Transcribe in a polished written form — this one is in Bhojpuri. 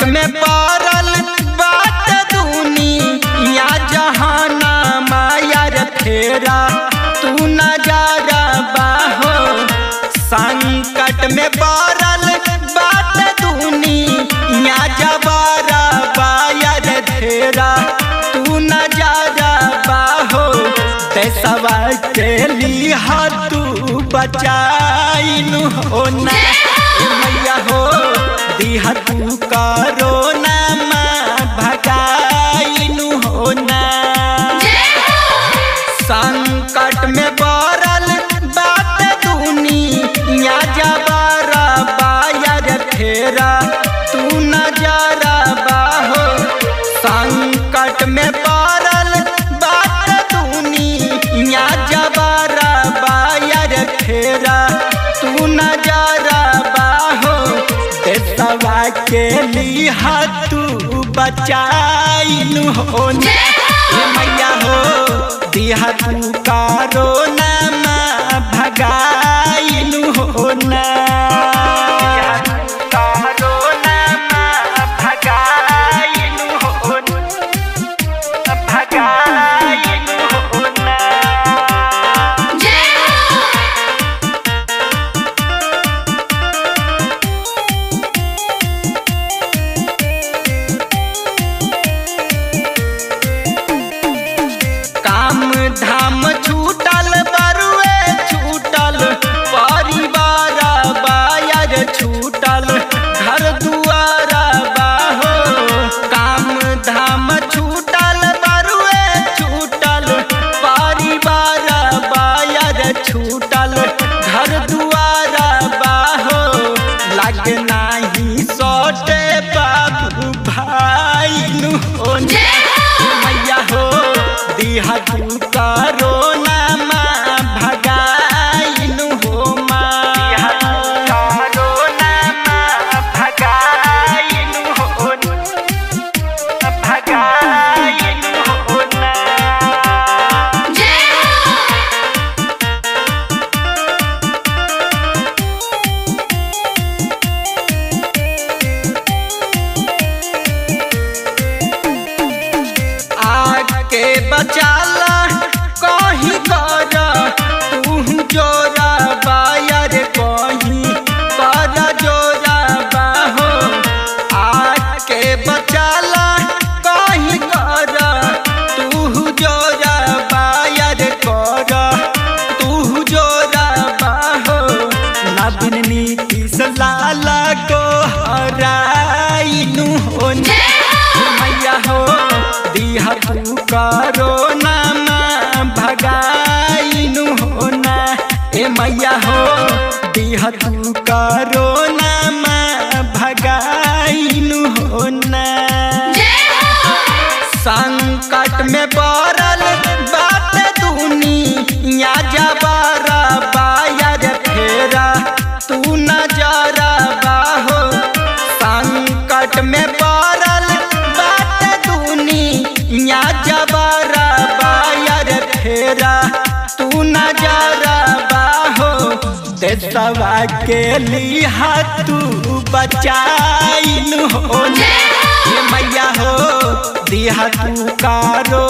संकट में पड़ल बात दुनिया जहाना माया रे फेरा तू नजारा बाहो। संकट में पड़ल बात दुनिया जबारा बाया रे फेरा तू नजारा बाहो। देशवा के लिहा तू बचाइनु हो ना मैया हो, दिहा तू करोना माँ भगाइनु हो ना। संकट में पड़ल बात दुनिया जबारा बाया रे फेरा तू नजारा बाहो। संकट में पड़ल बात दुनिया जबारा बाया रे फेरा तू नजारा बाहो। देशवा के लिहा तू बचाइनु हो ना मैया हो, दिहा तू करोना माँ भगाइनु हो ना। करोना माँ भगाइनु हो ना, भगाइनु हो ना। काम धाम छूटल बरुए छूटल परिवार बायर छूटल घर दुआरा बाहो। काम धाम छूटल बरुए छूटल परिवार बायर छूटल घर दुआरा बाहो। लगे नाही सोटे बाबू भाई हो मैया हो, दिहा तू करोना माँ भगाइनु हो माँ। दिहा तू करोना माँ भगाइनु हो, भगाइनु हो ना। आके बचाला कहीं कर तू जोरा बायर कहीं कर जोरा बाहो। आके बचाला कहीं कर तू जोरा बायर कर तू जोरा बाहो। नवीन नीतीश लाला को हराइनु हो मैया हो, दिहा तू करोना माँ भगाइनु हो ना। ए मैया हो, दिहा तू करोना माँ भगाइनु हो ना। संकट में पड़ल बात दुनिया जबारा बाया रे फेरा तू नजारा बाहो। संकट में पड़ल बात दुनिया जबारा बाया रे फेरा तू नजारा बाहो। देशवा के लिहा तू बचाइनु हो मैया हो, दिहा तू करोना।